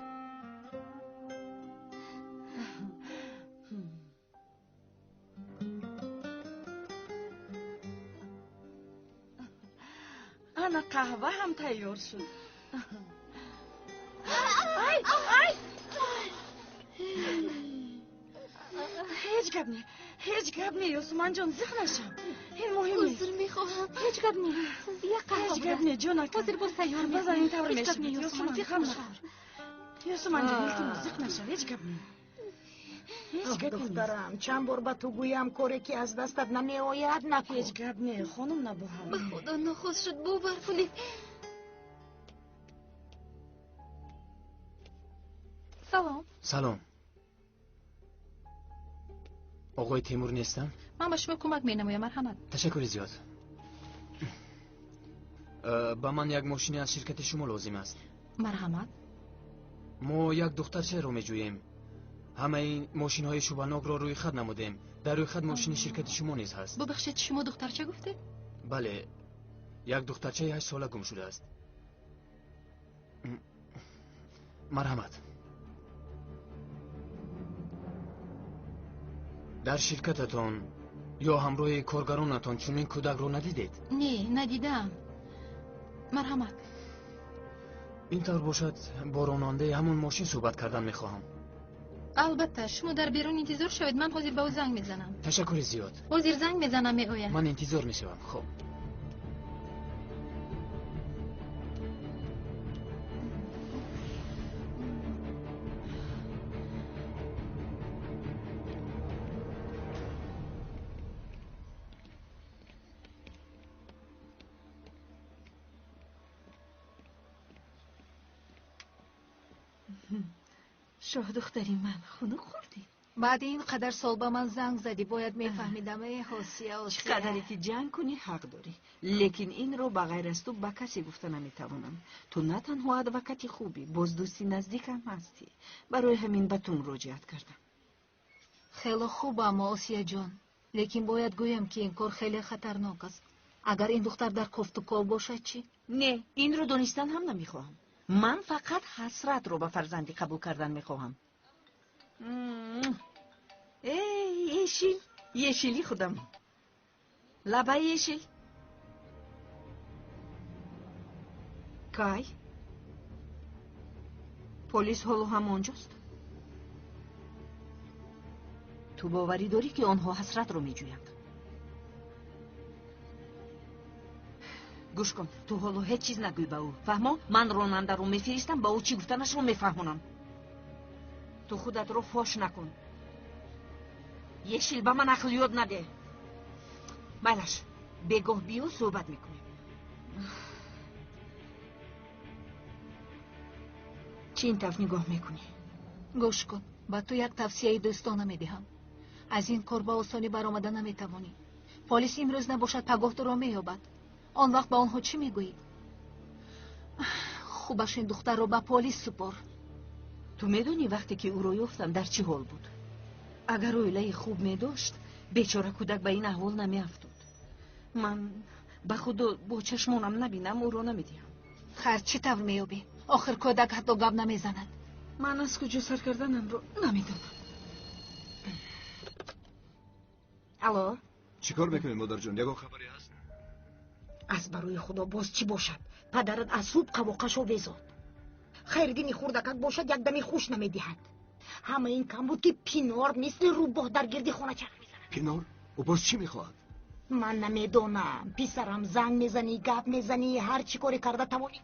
Ана қаҳва ҳам тайёр шуд. Ай, ай! Ҳеҷ гап не, ҳеҷ гап не, Ёсуманҷон, зиқ нашав. Ин муҳим нест. Узр мехоҳам. Ҳеҷ гап не. Як қаҳва Ҳеҷ гап не, ҷонака. Ҳозир боз тайёр мекунам. Базан ин тавр Ҳеҷ гап не, мешавад. Ёсуман, Ёсуман, зиқ ғам нашав. нахӯр. Ёсуманҷон, илтимос, зиқ нашав, ҳеҷ гап не. Ҳеҷ гап нест. Духтарам, чанд бор ба ту гӯям, коре ки аз дастат намеояд, накун. Ҳеҷ гап не, хонум Набоҳам. Ба худо нохост шуд, бовар кунед. Салом. Салом. Оғои Темур нестанд? Ман ба шумо кӯмак менамоям, марҳамат. Ташаккури зиёд. Ба ман як мошини аз ширкати шумо лозим аст. Марҳамат. Мо як духтарчаро меҷӯем. Ҳамаи мошинҳои шубҳанокро рӯйхат намудем. Дар рӯйхат мошини ширкати шумо низ ҳаст. Бубахшед, шумо духтарча гуфтед? Бале, як духтарчаи 8 сола гум шудааст. Марҳамат. Дар ширкататон ё ҳамроҳи коргаронатон чунин кӯдакро надидед? Не, надидаам. Марҳамат. Ин тавр бошад, бо ронандаи ҳамон мошин суҳбат кардан мехоҳам. Албатта, шумо дар берун интизор шавед, ман ҳозир ба ӯ занг мезанам. Ташаккури зиёд. Ҳозир занг мезанам, меояд. Ман интизор мешавам. Хуб. Шоҳдухтари ман, хунук хӯрдӣ? Баъди ин қадар сол ба ман занг задӣ, бояд мефаҳмидам. Э, Ҳосия, Чӣ қадаре ки ҷанг кунӣ, ҳақ дорӣ, лекин инро ба ғайр аз ту ба касе гуфта наметавонам. Ту на танҳо адвокати хубӣ, боз дӯсти наздикам ҳастӣ. Барои ҳамин ба ту муроҷиат кардам. Хело хуб, аммо Осияҷон, лекин бояд гӯям, ки ин кор хеле хатарнок аст. Агар ин духтар дар кофтуков бошад чӣ? Не, инро донистан ҳам намехоҳам. Ман фақат Ҳасратро ба фарзандӣ қабул кардан мехоҳам. Эй, ешил, ешили худам, лабаи ешил. Кай полис ҳоло ҳам онҷост? Ту боварӣ дорӣ, ки онҳо Ҳасратро меҷӯянд? Гӯш кун, ту ҳоло ҳеҷ чиз нагӯй ба ӯ, фаҳмо? Ман ронандаро мефиристам, ба ӯ чӣ гуфтанашро мефаҳмонам. Ту худатро фош накун. Ешил, ба ман ақл ёд надеҳ. Майлаш, бегоҳ биё, суҳбат мекунем. Чӣ ин тараф нигоҳ мекунӣ? Гӯш кун, ба ту як тавсияи дӯстона медиҳам. Аз ин кор ба осонӣ баромада наметавонӣ. Полис имрӯз набошад, пагоҳ туро меёбад. Он вақт ба онҳо чӣ мегӯӣ? Хубаш ин духтарро ба полис супор. Ту медонӣ вақте ки ӯро ёфтам дар чӣ ҳол буд? Агар оилаи хуб медошт, бечора кӯдак ба ин аҳвол намеафтод. Ман ба худо бо чашмонам набинам, ӯро намедиҳам. Хайр, чӣ тавр меёбӣ? Охир кӯдак ҳатто гап намезанад. Ман аз куҷо сар карданамро намедонам. Алло, чӣ кор мекунед, модарҷон? Ягон хабаре ҳаст? Аз барои худо боз чӣ бошад? Падарат аз субҳ қавоқашо безод. Хайриддини хурдакак бошад, якдами хуш намедиҳад. Ҳама ин кам буд, ки Пинор мисли рӯбоҳ дар гирди хона чарх мезанад. Пинор? Ӯ боз чӣ мехоҳад? Ман намедонам. Писарам, занг мезанӣ, гап мезанӣ, ҳар чӣ коре карда тавонӣ.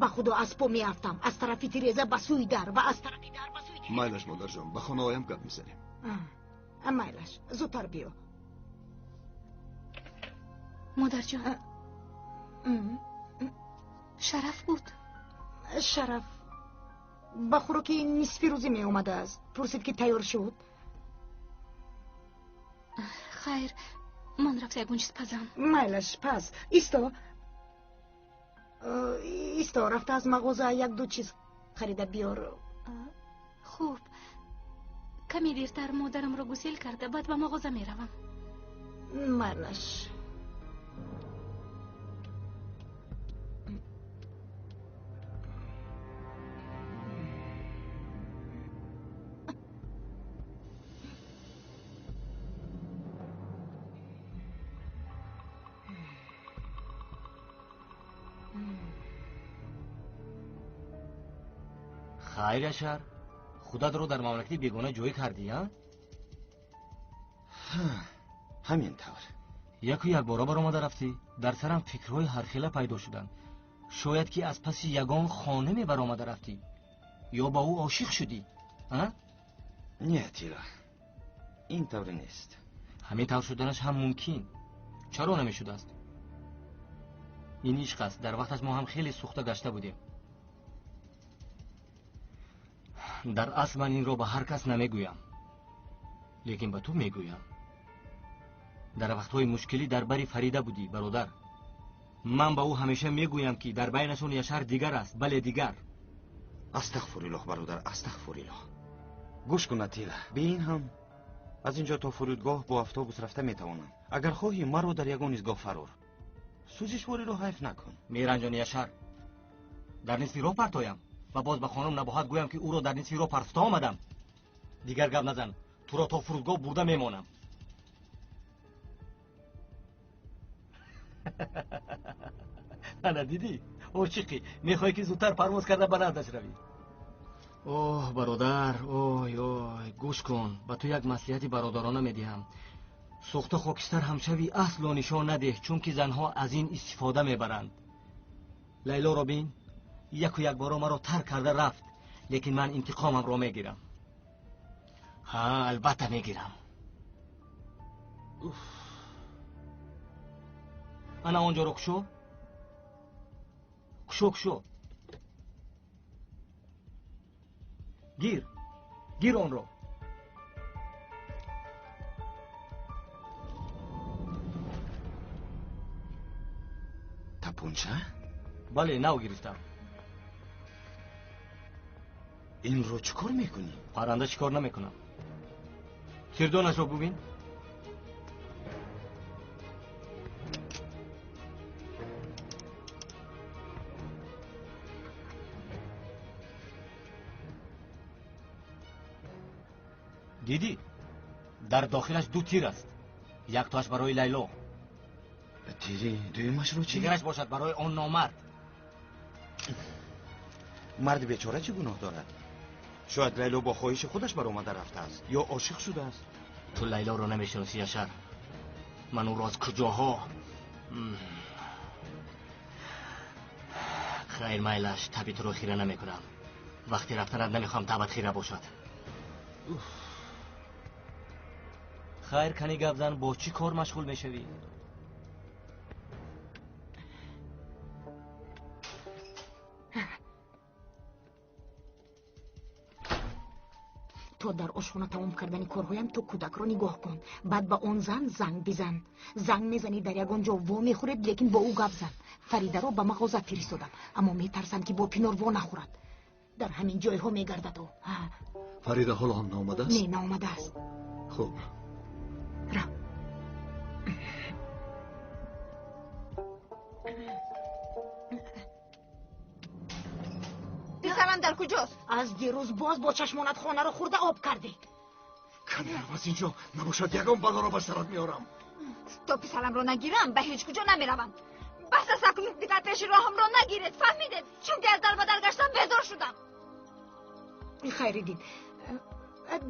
Ба худо аз по меафтам. Аз тарафи тиреза ба сӯи дар ва аз тарафи дар ба сӯи тиреза. Майлаш, модарҷон, ба хона оям, гап мезанем. Майлаш, зудтар биё. Модарҷон, Шараф буд? Шараф ба хӯроки нисфи рӯзӣ меомадааст. Пурсид, ки тайёр шуд. Хайр, ман рафта ягон чиз пазам. Майлаш, паз. Исто, исто, рафта аз мағоза як-ду чиз харида биёр. Хуб, каме дертар модарамро гусел карда, баъд ба мағоза меравам. Майлаш. Хайр, Яшар, худатро дар мамлакати бегона ҷой кардӣ, а? Ҳамин тавр. Яку якбора баромада рафтӣ. Дар сарам фикрҳои ҳархела пайдо шуданд. Шояд ки аз паси ягон хонаме баромада рафтӣ ё ба ӯ ошиқ шудӣ, а? Не, Атила, ин тавр нест. Ҳамин тавр шуданаш ҳам мумкин. Чаро намешудааст? Ин ишқ аст. Дар вақташ мо ҳам хеле сӯхта гашта будем. Дар асл ман инро ба ҳар кас намегӯям, лекин ба ту мегӯям. Дар вақтҳои мушкилӣ дар бари Фарида будӣ, бародар. Ман ба ӯ ҳамеша мегӯям, ки дар байнашон Яшар дигар аст, бале дигар. Астағфируллоҳ, бародар, астағфируллоҳ. Гӯш кун, Атила, бе ин ҳам аз инҷо то фурудгоҳ бо автобус рафта метавонам. Агар хоҳӣ, маро дар ягон изгоҳ фарор. Сӯзишвориро ҳайф накун. Меранҷони Яшар, дар нисфи роҳ партоям ва боз ба хонум Набоҳат гӯям, ки ӯро дар нисфи роҳ партофта омадам. Дигар гап назан, туро то фурудгоҳ бурда мемонам. Ана дидӣ, ошиқӣ, мехоҳӣ ки зудтар парвоз карда ба наздаш равӣ. Оҳ, бародар, ой ой, гӯш кун, ба ту як маслиҳати бародарона медиҳам. Сӯхта хокистар ҳамшави асло нишон надеҳ, чунки занҳо аз ин истифода мебаранд. Лайлоро бин, яку якборо маро тарк карда рафт, лекин ман интиқомамро мегирам. Ҳа, албатта мегирам. Ана он ҷоро кушо, кушо, кушо. Гир, гир онро. Тапонча? Бале, нав гирифтам. Инро чӣ кор мекунӣ? Парранда чӣ кор намекунам. Тирдонашро бубин. Дидӣ, дар дохилаш ду тир аст. Яктоаш барои Лайло. Тири дуюмашро чӣ? Дигараш бошад барои он номард. Марди бечора чӣ гуноҳ дорад? Шояд Лайло бо хоҳиши худаш баромада рафтааст ё ошиқ шудааст. Ту Лайлоро намешиносӣ, Яшар. Ман ӯро аз куҷоҳо. Хайр, майлаш, таби туро хира намекунам. Вақти рафтанат намехоҳам табат хира бошад. Хайр, кани гап зан, бо чӣ кор машғул мешавӣ? То дар ошхона тамом кардани корҳоям ту кӯдакро нигоҳ кун. Баъд ба он зан занг бизан. Занг мезанӣ, дар ягон ҷо во мехӯред, лекин бо ӯ гап зан. Фаридаро ба мағоза фиристодам, аммо метарсам, ки бо Пинор во нахӯрад. Дар ҳамин ҷойҳо мегардад ӯ. Фарида ҳоло ҳам наомадааст? Не, наомадааст. Хуб. Рав. Писарам дар куҷост? Аз дирӯз боз бо чашмонат хонаро хӯрда об кардӣ. Каме рав аз инҷо, набошад ягон балоро ба сарат меорам. То писарамро нагирам, ба ҳеҷ куҷо намеравам. Бас аст, акнун дигар пеши роҳамро нагиред, фаҳмидед? Чунки аз дар ба дар гаштан безор шудам. Хайриддин,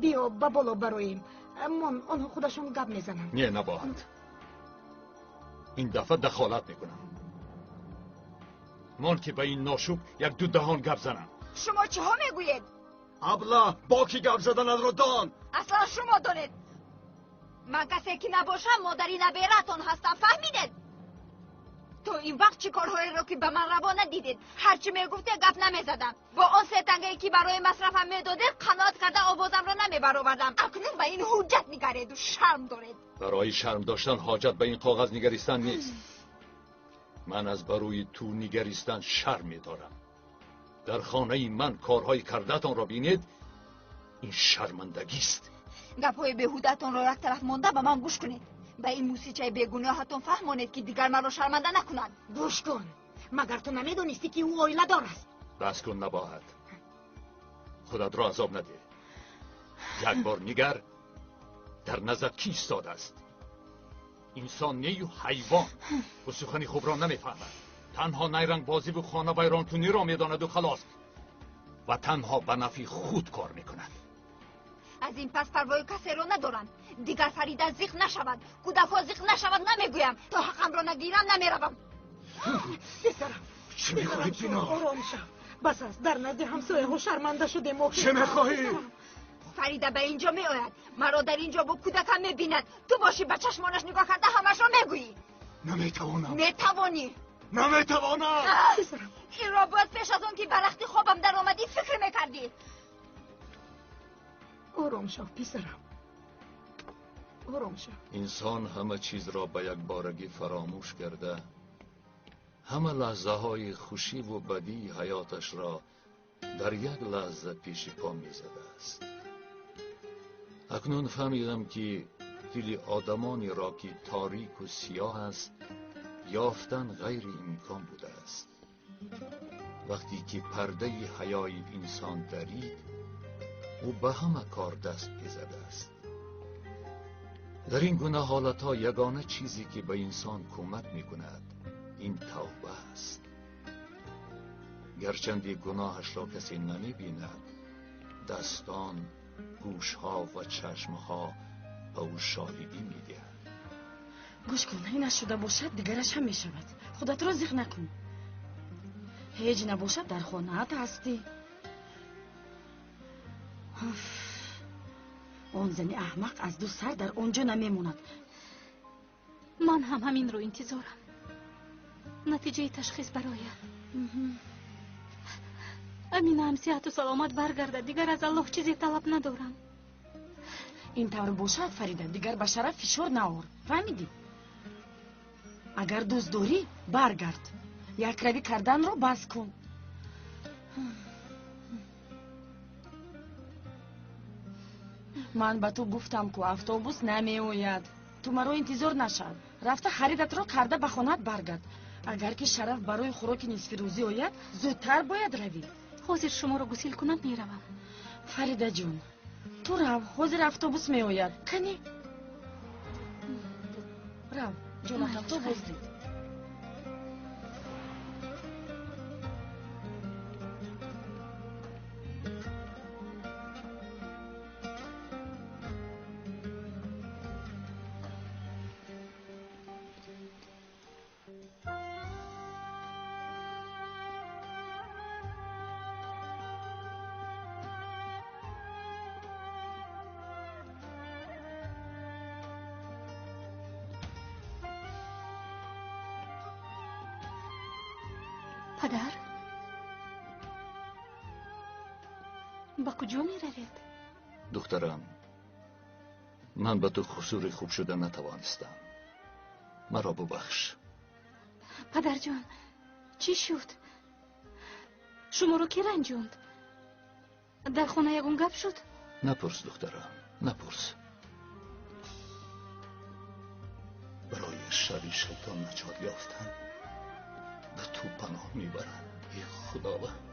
биё ба боло бароем. Мон, онҳо худашон гап мезананд. Не, набоҳад. Ин дафъа дахолат мекунам. Мон ки ба ин ношукр як ду даҳон гап занам. Шумо чиҳо мегӯед? Абла, бо ки гап заданатро дон. Аслан шумо донед. Ман касе ки набошам, модари набератон ҳастам, фаҳмидед? То ин вақт чӣ корҳоеро ки ба ман раво надидед, ҳарчи мегуфте гап намезадам. Бо он се тангае ки барои масрафам медодед, қаноат карда овозамро намебаровардам. Акнун ба ин ҳуҷҷат нигареду шарм доред. Барои шарм доштан ҳоҷат ба ин коғаз нигаристан нест. Ман аз барои ту нигаристан шарм медорам. Дар хонаи ман корҳои кардатонро бинед, ин шармандагист. Гапҳои беҳудатонро як тараф монда ба ман гӯш кунед. Ба ин мусичаи бегуноҳатон фаҳмонед, ки дигар маро шарманда накунад. Гӯш кун, магар ту намедонистӣ, ки ӯ оиладор аст? Бас кун, набоҳад. Худатро азоб надеҳ. Як бор нигар, дар наздат кӣ истодааст? Инсон нею ҳайвон. Ӯ сухани хубро намефаҳмад. Танҳо найрангбозиву хонавайронкуниро медонаду халос. Ва танҳо ба нафъи худ кор мекунад. Аз ин пас парвои касеро надорам. Дигар Фарида зиқ нашавад, кӯдакҳо зиқ нашавад намегӯям. То ҳаққамро нагирам намеравам. Писарам, чӣ мехоҳӣ, Пинор? Ором шав. Бас аст, дар назди ҳамсояҳо шарманда шудем. Чӣ мехоҳӣ? Фарида ба инҷо меояд, маро дар инҷо бо кӯдакам мебинад. Ту бошӣ ба чашмонаш нигоҳ карда ҳамашро мегӯӣ. Наметавонам. Метавонӣ. Наметавонам. Инро бояд пеш аз он ки ба рахти хобам даромадӣ фикр мекардӣ. Ором шав, писарам, ором шав. Инсон ҳама чизро ба якборагӣ фаромӯш карда, ҳама лаҳзаҳои хушиву бадии ҳаёташро дар як лаҳза пеши по мезадааст. Акнун фаҳмидам, ки дили одамонеро, ки торику сиёҳ аст, ёфтан ғайриимкон будааст. Вақте ки пардаи ҳаёи инсон дарид, ӯ ба ҳама кор даст мезадааст. Дар ин гуна ҳолатҳо ягона чизе ки ба инсон кӯмак мекунад, ин тавба аст. Гарчанде гуноҳашро касе намебинад, дастон, гӯшҳо ва чашмҳо ба ӯ шоҳидӣ медиҳанд. Гӯш кун, инаш шуда бошад, дигараш ҳам мешавад. Худатро зиқ накун. Ҳеҷ набошад, дар хонаат ҳастӣ. Он зани аҳмақ аз ду сар дар он ҷо намемонад. Ман ҳам ҳаминро интизорам. Натиҷаи ташхис барояд. Аминаам сиҳату саломат баргардад, дигар аз Аллоҳ чизе талаб надорам. Ин тавр бошад, Фарида, дигар ба шараф фишор наор. Фаҳмидӣ? Агар дӯст дорӣ, баргард. Якравӣ карданро бас кун. Ман ба ту гуфтам, ку автобус намеояд. Ту маро интизор нашав. Рафта харидатро карда ба хонаат баргард. Агар ки Шараф барои хӯроки нисфирӯзӣ ояд, зудтар бояд равӣ. Ҳозир шуморо гусил кунам, меравам. Фаридаҷон, ту рав, ҳозир автобус меояд. Кани? Рав, ҷонакам, ту боздид. Падар, ба куҷо меравед? Духтарам, ман ба ту хусури хуб шуда натавонистам. Маро бубахш. Падарҷон, чӣ шуд? Шуморо кӣ ранҷонд? Дар хона ягон гап шуд? Напурс, духтарам, напурс. Барои шарри шайтон наҷот ёфтан ба ту паноҳ мебарам, эй Худованд.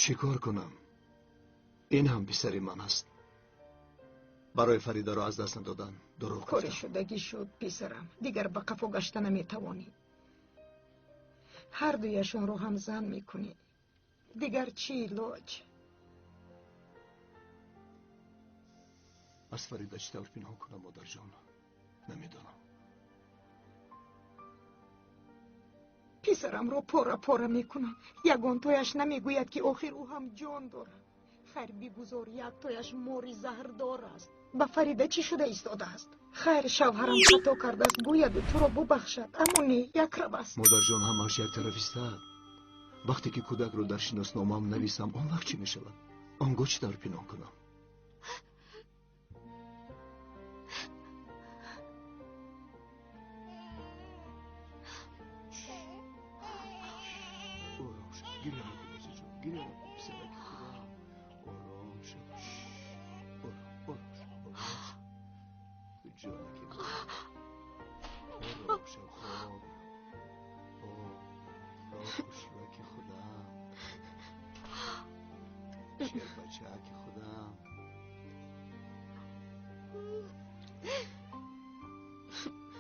Чӣ кор кунам? Ин ҳам писари ман аст. Барои Фаридаро аз даст надодан дурӯғ гуфтам. Кори шудагӣ шуд, писарам. Дигар ба қафо гашта наметавонӣ. Ҳар дуяшонро ҳам зан мекунӣ. Дигар чӣ илоҷ? Аз Фарида чӣ тавр пинҳон кунам, модарҷон? Намедонам. Писарамро пора пора мекунам. Ягонтояш намегӯяд, ки охир ӯ ҳам ҷон дорад. Хайр, бигузор, яктояш мори заҳрдор аст. Ба Фарида чӣ шуда истодааст? Хайр, шавҳарам хато кардааст, гӯяду туро бубахшад, аммо не, якрав аст. Модарҷон, ҳамааш яктараф истад. Вақте ки кӯдакро дар шиносномаам нависам, он вақт чӣ мешавад? Он гоҳ чӣ тавр пинҳон кунам? Гиря накун, бачаҷон, гиря накун, писараки худам. Ором шав. Ором, ором шав, ором шав. Ҷонаки ман. Ором шав, хоб. О, хушраки худам. Шербачаки худам.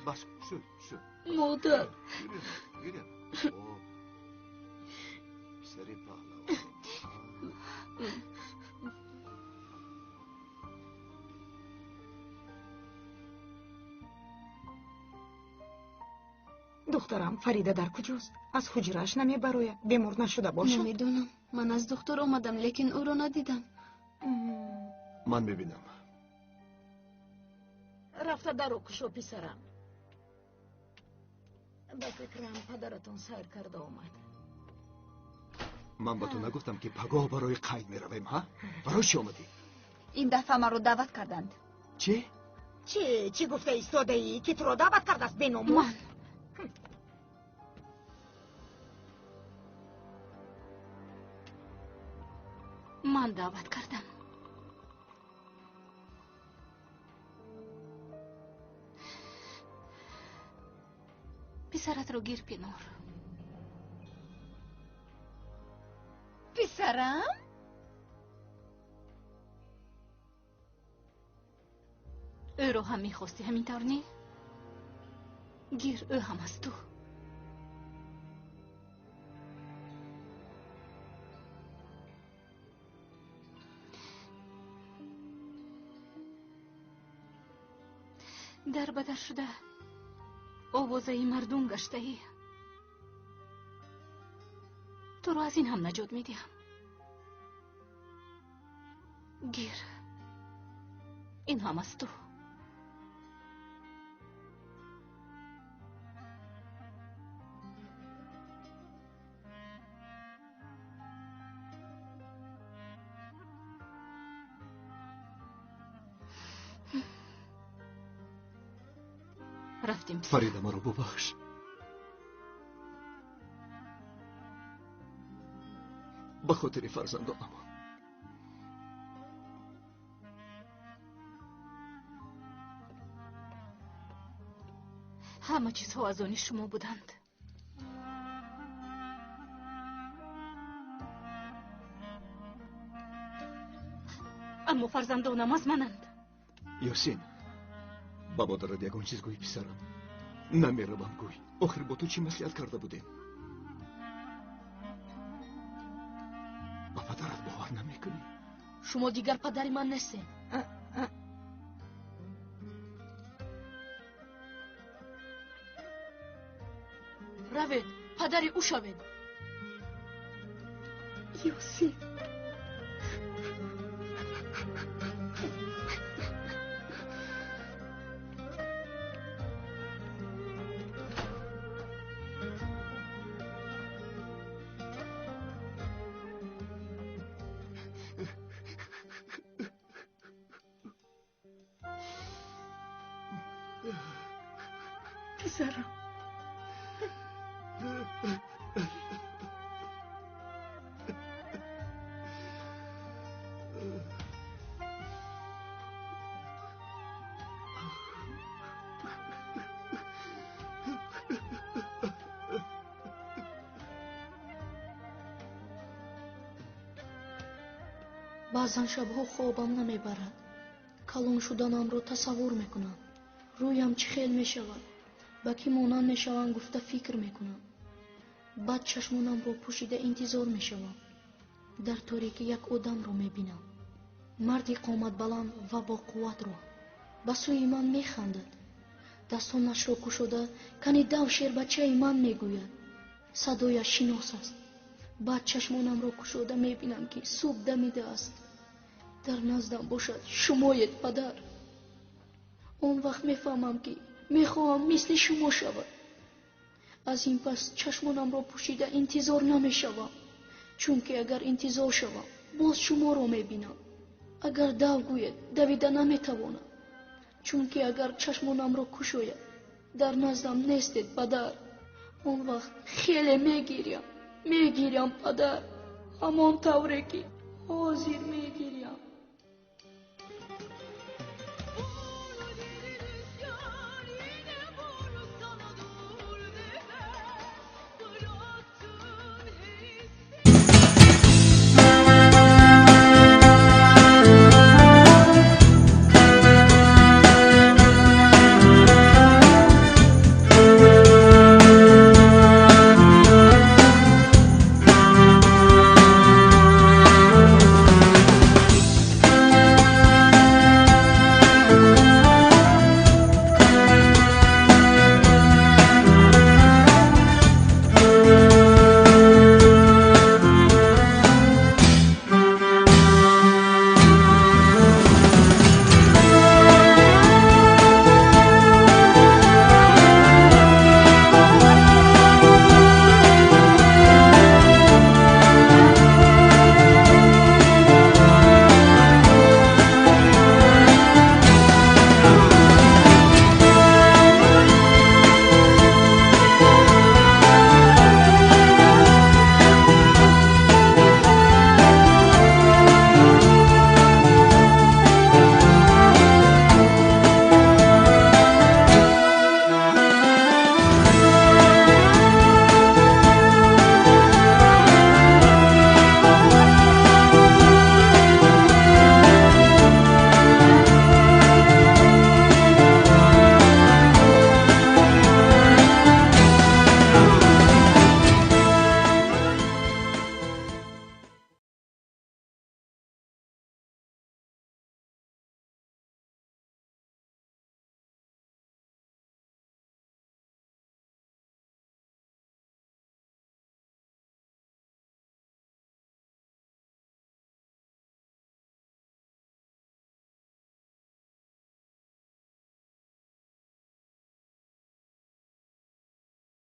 Бас, шуд, шуд. Модар. Гиря накун, гиря накун. Писари паҳлавон. Духтарам, Фарида дар куҷост? Аз ҳуҷрааш намебарояд. Бемор нашуда бошад? Намедонам. Ман аз духтур омадам, лекин ӯро надидам. Ман мебинам. Рафта даро кушо, писарам. Ба фикрам, падаратон сайр карда омад. Ман ба ту нагуфтам, ки пагоҳ барои қайд меравем, ҳа? Барои чӣ омадӣ? Ин дафъа маро даъват карданд. Чӣ? Чӣ? Чӣ гуфта истодаӣ? Ки туро даъват кардааст, беномус? Ман. Ман даъват кардам. Писаратро гир, Пинор. Писарам? Ӯро ҳам мехостӣ, ҳамин тавр не? Гир, ӯ ҳам аз ту. Дар ба дар шуда овозаи мардум гаштаӣ. Туро аз ин ҳам наҷот медиҳам. Гир, ин ҳам аз ту. Рафтем. Фарида, маро бубахш. Ба хотири фарзандонам. Ҳама чизҳо аз они шумо буданд. Аммо фарзандонам аз мананд. Ёсин, ба модарат ягон чиз гӯй, писарам. Намеравам, гӯй. Охир бо ту чӣ маслиҳат карда будем? Ба падарат бовар намекунӣ? Шумо дигар падари ман нестед. Равед, падари ӯ шавед. Ёсин. Писарам. Баъзан шабҳо хобам намебарад. Калон шуданамро тасаввур мекунам. Рӯям чӣ хел мешавад, ба кӣ монанд мешавам гуфта фикр мекунам. Баъд чашмонамро пӯшида интизор мешавам. Дар торикӣ як одамро мебинам. Марди қоматбаланд ва боқувватро. Ба сӯи ман механдад. Дастонашро кушода кани дав шербачаи ман мегӯяд. Садояш шинос аст. Баъд чашмонамро кушода мебинам, ки субҳ дамидааст. Дар наздам бошад шумоед, падар. Он вақт мефаҳмам, ки мехоҳам мисли шумо шавад. Аз ин пас чашмонамро пӯшида интизор намешавам, чунки агар интизор шавам, боз шуморо мебинам. Агар дав гӯед, давида наметавонам, чунки агар чашмонамро кушояд, дар наздам нестед, падар. Он вақт хеле мегирям, мегирям, падар, ҳамон тавре ки ҳозир мегирям.